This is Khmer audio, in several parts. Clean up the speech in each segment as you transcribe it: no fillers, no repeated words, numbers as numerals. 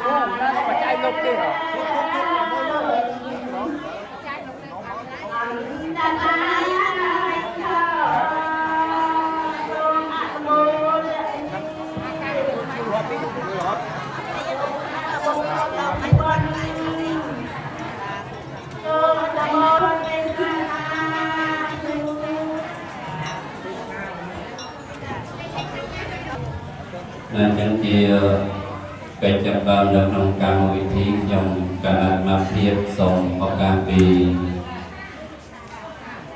អូណាបច្ច័យលុបទៀតហ៎ ណាអញ្ចឹងជាកិច្ចចាប់ផ្ដើមនៅក្នុងកម្មវិធីខ្ញុំកណ្ដាលមកភាពសូមឱកាសពី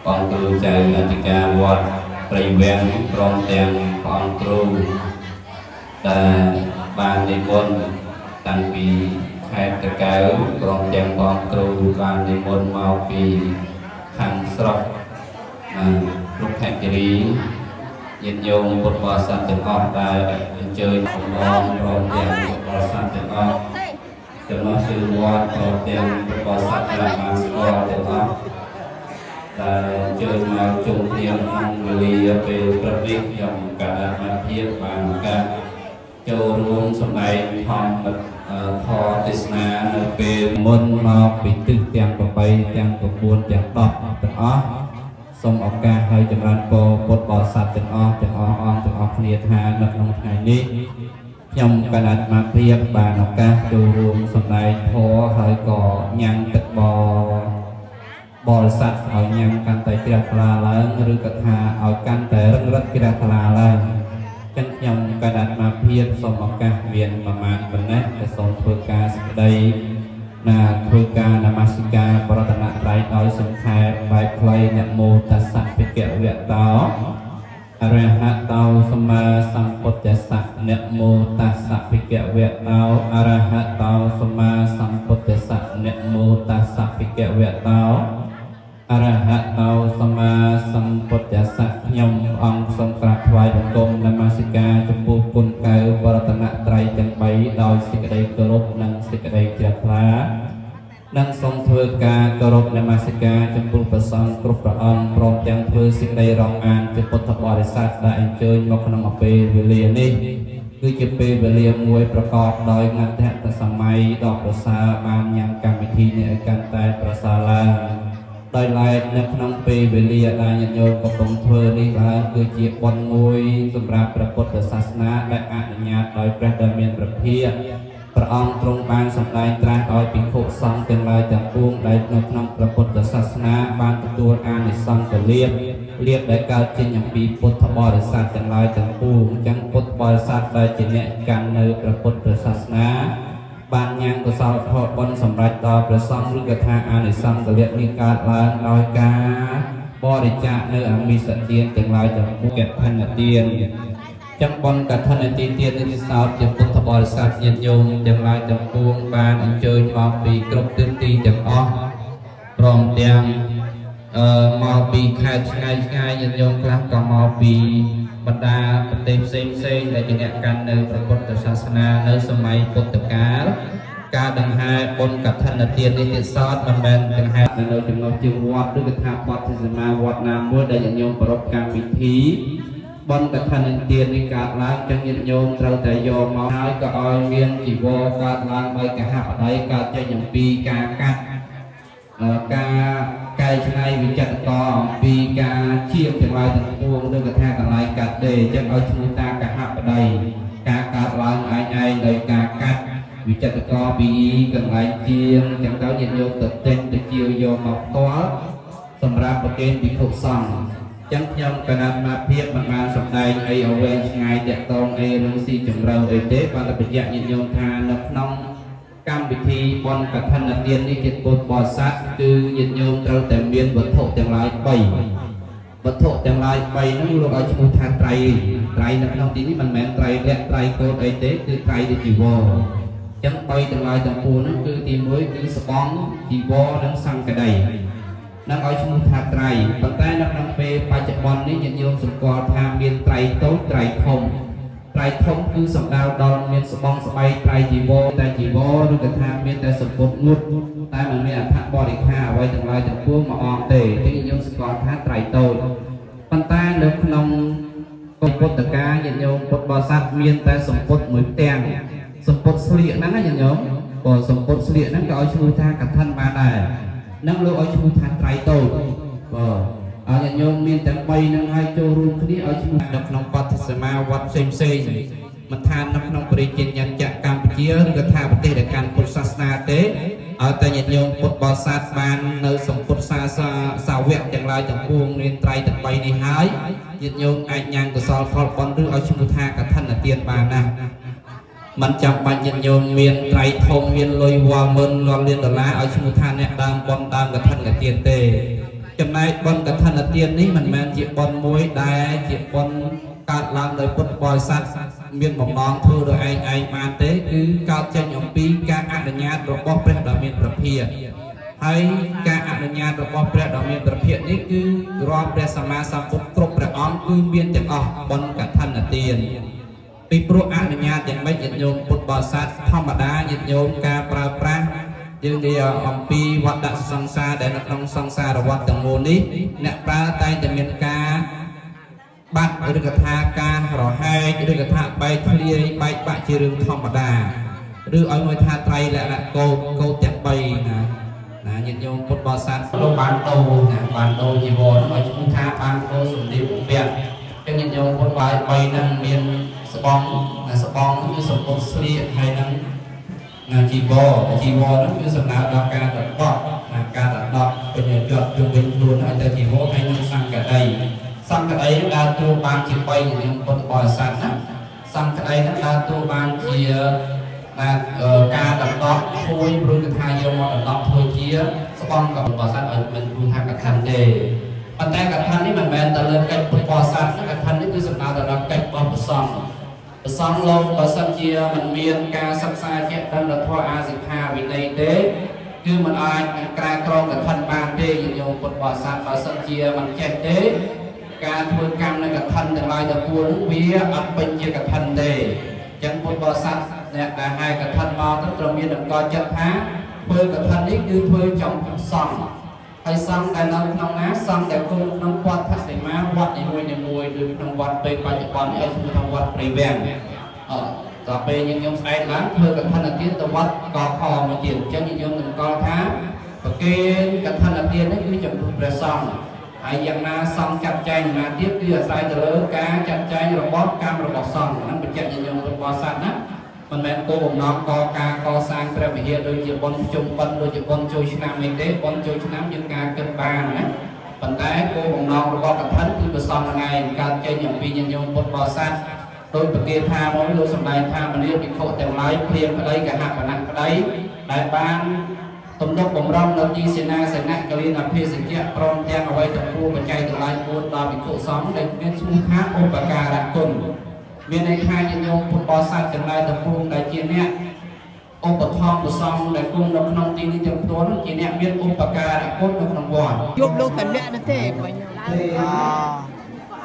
បងគ្រូចៅអធិការវត្តព្រៃវាំងព្រមទាំងព្រះអង្គគ្រូដែលបាននិមន្តតាំងពីខេត្តតាកែវព្រមទាំងបងគ្រូបាននិមន្តមកពីខាងស្រុករុក្ខគិរី ញាតិញោមពុទ្ធបរិស័ទទាំងអស់ដែលអញ្ជើញកំឡងព្រមទាំងពុទ្ធបរិស័ទទាំងអស់ចំណោះជើងវត្តព្រមទាំងពុទ្ធបរិស័ទដែលបានស្គាល់ទាំងអស់ដែលអញ្ជើញមកជុំគ្នាក្នុងវេលាពេលព្រឹកនេះខ្ញុំកណ្ដាលមភាពបានឱកាសចូលរួមសម្ដែងធម្មធម៌ទេសនានៅពេលមុនមកពីទិសទាំង8ទាំង9ទាំង10ទាំងអស់ សូមឱកាសឲ្យចម្រើនពរពុទ្ធបរិស័ទទាំងអស់ទាំងអស់អង្គទាំងអស់គ្នាថានៅក្នុងថ្ងៃនេះខ្ញុំកណ្ដាលមកភាពបានឱកាសចូលរួមសម្ដែងធម៌ហើយក៏ញ៉ាំងទឹកបបរិស័ទឲ្យញ៉ាំកាន់តែជ្រះថ្លាឡើងឬក៏ថាឲ្យកាន់តែរឹងរិតជ្រះថ្លាឡើងចឹងខ្ញុំកណ្ដាលមកភាពសូមឱកាសមានប្រមាណប៉ុណ្ណេះក៏សូមធ្វើការសេចក្តីណាធ្វើការនមស្ការប្រតនត្រ័យដោយសង្ខេបបែបខ្លីនមោតស្សៈភិក្ខវៈតោអរហតោសម្មាសម្ពុទ្ធស្សៈនមោតស្សៈភិក្ខវៈតោអរហតោសម្មាសម្ពុទ្ធស្សៈនមោតស្សៈភិក្ខវៈតោអរហតោសម្មាសម្ពុទ្ធស្សៈខ្ញុំអង្គសូមក្រាបថ្វាយបង្គំនមស្ការចំពោះគុណកៅបរតនត្រ័យទាំង3ដោយសេចក្តីគោរពនិងសេចក្តីជ្រះថ្លា និងសូមធ្វើការគោរពនមស្ការចំពោះព្រះសង្ឃគ្រប់ព្រះអង្គព្រមទាំងធ្វើសេចក្តីរាប់អានជាពុទ្ធបរិស័ទដែលអញ្ជើញមកក្នុងពេលវេលានេះគឺជាពេលវេលាមួយប្រកបដោយងន្តៈសម័យដ៏ប្រសើរបានញ៉ាំកម្មវិធីនេះឲ្យកាន់តែប្រសើរឡើងដោយឡែកនៅក្នុងពេលវេលាដែលញាតិញោមកំពុងធ្វើនេះឡើងគឺជាបុណ្យមួយសម្រាប់ព្រះពុទ្ធសាសនាដែលអនុញ្ញាតដោយព្រះដ៏មានព្រះភិក្ខ ព្រះអង្គទ្រង់បានសម្ដែងត្រាស់ឲ្យភិក្ខុសង្ឃទាំងឡាយទាំងពួងដែលនៅក្នុងព្រះពុទ្ធសាសនាបានទទួលអានិសង្សលាភលាភដែលកើតចេញអំពីពុទ្ធបរិស័ទទាំងឡាយទាំងពួងអញ្ចឹងពុទ្ធបរិស័ទដែលជាអ្នកកាន់នៅព្រះពុទ្ធសាសនាបានញ៉ាំងកុសលផលបុណ្យសម្រាប់ដល់ព្រះសង្ឃឬក៏ថាអានិសង្សលាភនេះកើតឡើងដោយការបរិច្ចាគនៅអមិសទានទាំងឡាយទាំងពួងកឋិនទាន ចឹងបុណ្យកឋិនទីទាននេះសោតជាពុទ្ធបរិស័ទញាតិញោមទាំងឡាយទាំងពួងបានអញ្ជើញមកពីគ្រប់ទិសទីទាំងអស់ព្រមទាំងអឺមកពីខេត្តឆ្ងាយឆ្ងាយញាតិញោមខ្លះក៏មកពីបណ្ដាប្រទេសផ្សេងផ្សេងដែលជាអ្នកកាន់នៅព្រះពុទ្ធសាសនានៅសម័យពុទ្ធកាលការដង្ហែបុណ្យកឋិនទាននេះទៀតសោតមិនមែនដង្ហែនៅចំណុចជាវត្តឬក៏ថាបទសមាវត្តណាមួយដែលញាតិញោមប្រារព្ធកម្មវិធី បុណ្យកឋិនទាននេះកើតឡើងចឹងញាតិញោមត្រូវតែយកមកហើយក៏ឲ្យមានជីវរកើតឡើងដោយកហបតីកើតចេញអំពីការកាត់ការកែច្នៃវិចិត្រករអំពីការជាបទាំងឡាយទាំងពួងឬក៏ថាកន្លែងកាត់ដេរចឹងឲ្យឈ្មោះតាកហបតីការកើតឡើងឯងឯងដោយការកាត់វិចិត្រករពីកន្លែងជាងចឹងទៅញាតិញោមទៅទិញទៅជាវយកមកផ្ទាល់សម្រាប់ប្រគេនភិក្ខុសង្ឃ ចឹងខ្ញុំកណាត់មកភាពមិនបានសម្ដែងអីឲ្យវែងឆ្ងាយតាក់ទងអីរឿងស៊ីជម្រៅអីទេបានតែបញ្ជាក់ញាតិញោមថានៅក្នុងកម្មវិធីបុណ្យកឋិនទាននេះជាពុទ្ធបរិស័ទគឺញាតិញោមត្រូវតែមានវត្ថុទាំងឡាយ3វត្ថុទាំងឡាយ3ហ្នឹងលោកឲ្យឈ្មោះថាត្រៃត្រៃនៅក្នុងទីនេះមិនមែនត្រៃលក្ខត្រៃកោតអីទេគឺត្រៃដូចជីវរចឹង3ទាំងឡាយទាំងពួងហ្នឹងគឺទី1គឺស្បង់ជីវរនិងសង្កដី នឹងឲ្យឈ្មោះថាត្រៃប៉ុន្តែនៅក្នុងពេលបច្ចុប្បន្ននេះញាតិញោមសម្គាល់ថាមានត្រៃតូចត្រៃធំត្រៃធំគឺសំដៅដល់មានស្បង់ស្បៃត្រៃជីវរតែជីវរឬក៏ថាមានតែសម្ពុតងូតតែមិនមានអដ្ឋបរិខាអ្វីទាំងឡាយទាំងពួងមកអងទេអញ្ចឹងញាតិញោមសម្គាល់ថាត្រៃតូចប៉ុន្តែនៅក្នុងពុទ្ធកាលញាតិញោមពុទ្ធបរិស័ទមានតែសម្ពុតមួយផ្ទាំង សម្ពុតស្លៀកហ្នឹងណាញាតិញោមបើសម្ពុតស្លៀកហ្នឹងក៏ឲ្យឈ្មោះថាកឋិនបានដែរនឹងលោកឲ្យឈ្មោះថាត្រៃតូចបើឲ្យញាតិញោមមានទាំង3ហ្នឹងឲ្យចូលរួមគ្នាឲ្យឈ្មោះនៅក្នុងបទសមាវត្តផ្សេងផ្សេងមិនថានៅក្នុងប្រជាជាតិចក្រកម្ពុជាឬក៏ថាប្រទេសដែលកាន់ពុទ្ធសាសនាទេឲ្យតែញាតិញោមពុទ្ធបរិស័ទបាននៅសម្ពុទ្ធសាសាវកទាំងឡាយទាំងពួងមានត្រៃទាំង3នេះហើយញាតិញោមអាចញ៉ាំងកុសលផលបុណ្យឬឲ្យឈ្មោះថាកឋិនទានបានណាមិនចាំបាច់ញាតិញោមមានត្រៃធំមានលុយវល់ម៉ឺនលានលានដុល្លារឲ្យឈ្មោះថាអ្នកដើមបុណ្យដើមកឋិនទានទេចំណែកបុណ្យកឋិនទាននេះមិនមែនជាបុណ្យមួយដែលជាបុណ្យកើតឡើងដោយពុទ្ធបរិស័ទមានបំណងធ្វើដោយឯងឯងបានទេគឺកើតចេញអំពីការអនុញ្ញាតរបស់ព្រះដ៏មានព្រះភាគហើយការអនុញ្ញាតរបស់ព្រះដ៏មានព្រះភាគនេះគឺរាល់ព្រះសម្មាសម្ពុទ្ធគ្រប់ព្រះអង្គគឺមានទាំងអស់បុណ្យកឋិនទានពីព្រោះអនុញ្ញាតយ៉ាងម៉េចញាតិញោមពុទ្ធបរិស័ទធម្មតាញាតិញោមការប្រើប្រាស់យើងនិយាយអំពីវត្តសង្សារដែលនៅក្នុងសង្សារវត្តទាំងមូលនេះអ្នកប្រើតែងតែមានការបាត់ឬក៏ថាការរហែកឬក៏ថាបែកធ្លាយបែកបាក់ជារឿងធម្មតាឬឲ្យមួយថាត្រៃលក្ខណៈកោតកោតទាំង3ណាណាញាតិញោមពុទ្ធបរិស័ទលោកបានដូរណាបានដូរជីវរឲ្យឈ្មោះថាបានដូរសម្លៀកបំពាក់ចឹងញាតិញោមពុទ្ធបាយ3ហ្នឹងមានស្បង់ណាស្បង់គឺសម្ពុតស្លៀកហើយនឹងណាជីវរជីវរហ្នឹងគឺសំដៅដល់ការដកណាការដកពេញជាប់ជុំវិញខ្លួនឲ្យទៅជីវរហើយនឹងសង្កដីសង្កដីដើរតួបានជា3ញាតិញោមពុទ្ធបរិស័ទណាសង្កដីហ្នឹងដើរតួបានជាណាការដកភួយព្រោះគឺថាយកមកដកធ្វើជាស្បង់កបរិស័ទឲ្យមិនព្រោះថាកឋិនទេប៉ុន្តែកឋិននេះមិនមែនតែលើកិច្ចពុទ្ធបរិស័ទកឋិននេះគឺសំដៅទៅដល់កិច្ចរបស់ព្រះសង្ឃព្រះសង្ឃលោកបើសិនជាមិនមានការសិក្សាជាដឹងដល់ធម៌អាសិក្ខាវិន័យទេគឺមិនអាចនឹងក្រាលក្រងកឋិនបានទេញាតិញោមពុទ្ធបរិស័ទបើសិនជាមិនចេះទេការធ្វើកម្មនៅកឋិនទាំងឡាយទាំងពួងនោះវាអត់ពេញជាកឋិនទេអញ្ចឹងពុទ្ធបរិស័ទអ្នកដែលហែកឋិនមកទៅត្រូវមានតម្កល់ចិត្តថាធ្វើកឋិននេះគឺធ្វើចំពោះសង្ឃហើយសង្ឃដែលនៅក្នុងណាសង្ឃដែលគង់ក្នុងវត្តថសិមាវត្តនីមួយៗដូចក្នុងវត្តពេលបច្ចុប្បន្ននេះឲ្យឈ្មោះថាវត្តព្រៃវាំងអដល់ពេលយើងខ្ញុំស្អែកឡើងធ្វើកឋិនទានទៅវត្តកខមួយទៀតអញ្ចឹងយើងតម្កល់ថាប្រគេនកឋិនទាននេះគឺចំពោះព្រះសង្ឃហើយយ៉ាងណាសង្ឃចាត់ចែងណាទៀតគឺអាស្រ័យទៅលើការចាត់ចែងរបស់កម្មរបស់សង្ឃហ្នឹងបញ្ជាក់ញោមពុទ្ធបរិស័ទណាមិនមែនគោលបំណងកការកសាងព្រះវិហារដូចជាបុណ្យភ្ជុំបិណ្ឌដូចជាបុណ្យចូលឆ្នាំនេះទេបុណ្យចូលឆ្នាំយើងការគិតបានណាប៉ុន្តែគោលបំណងរបស់កឋិនគឺព្រះសង្ឃហ្នឹងឯងកើតចេញអំពីញាតិញោមពុទ្ធបរិស័ទដោយប្រទាថាមកលោកសម្ដែងថាមនាលភិក្ខុទាំងឡាយព្រាហ្មណ៍ក្តីកហបណៈក្តីដែលបានទំនុកបំរុងនៅទីសេនាសនៈកលិនអភិសជ្ជៈព្រមទាំងអ្វីទាំងពួងបច្ច័យទាំងឡាយ4ដល់ភិក្ខុសង្ឃដែលមានឈ្មោះថាឧបការៈគុណមានន័យថាញាតិញោមពុទ្ធបរិស័ទទាំងឡាយទាំងពួងដែលជាអ្នកឧបត្ថម្ភព្រះសង្ឃដែលគង់នៅក្នុងទីនេះទាំងផ្ទាល់នោះជាអ្នកមានឧបការៈគុណនៅក្នុងវត្ត យប់លោកតលាក់នោះទេមិញ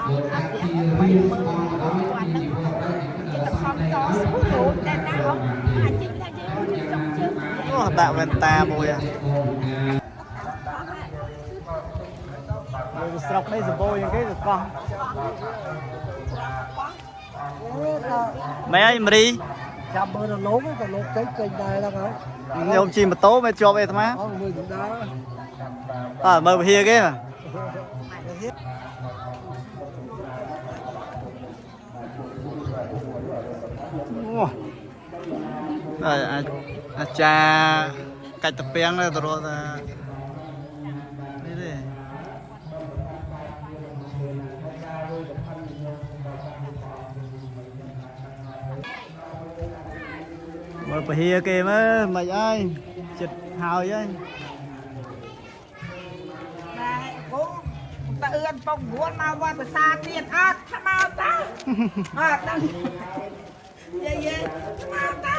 លោកថាជារៀងស្ងដល់ជាជីវៈដែរ តែខំតស៊ូលោកតែណាអត់អាចជីថាយើងចង់ជើង អូដាក់វ៉ែនតាមួយហ៎លើស្រុកនេះសម្បូរជាងគេទៅកោះម៉ែអីមរី ចាំមើលទៅលោកទៅលោកចេញចេញដែរហ្នឹងហើយ ខ្ញុំជិះម៉ូតូមិនជាប់អីអាត្មា អត់មើលដណ្ដើ អើមើលវិហារគេបាទអូអាអាចារ្យកាច់តាពាំងទៅរត់ថានេះទេមើលពហិគេមើលមិនអើយចិត្តហើយហើយ ណែគូតើអឿនប៉ុង9មកវត្តប្រាសាទទៀតអត់ថ្មោតាអត់ដឹងយាយយាយថ្មោតា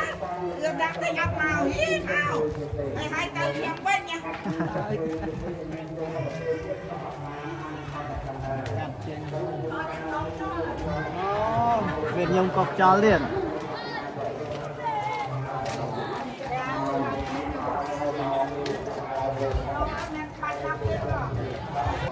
អឿនដាក់តែអត់មកហីមកហើយហើយទៅខ្ញុំវិញណា អូវាខ្ញុំកប់ចោលទៀត បាច់ដល់ទៀត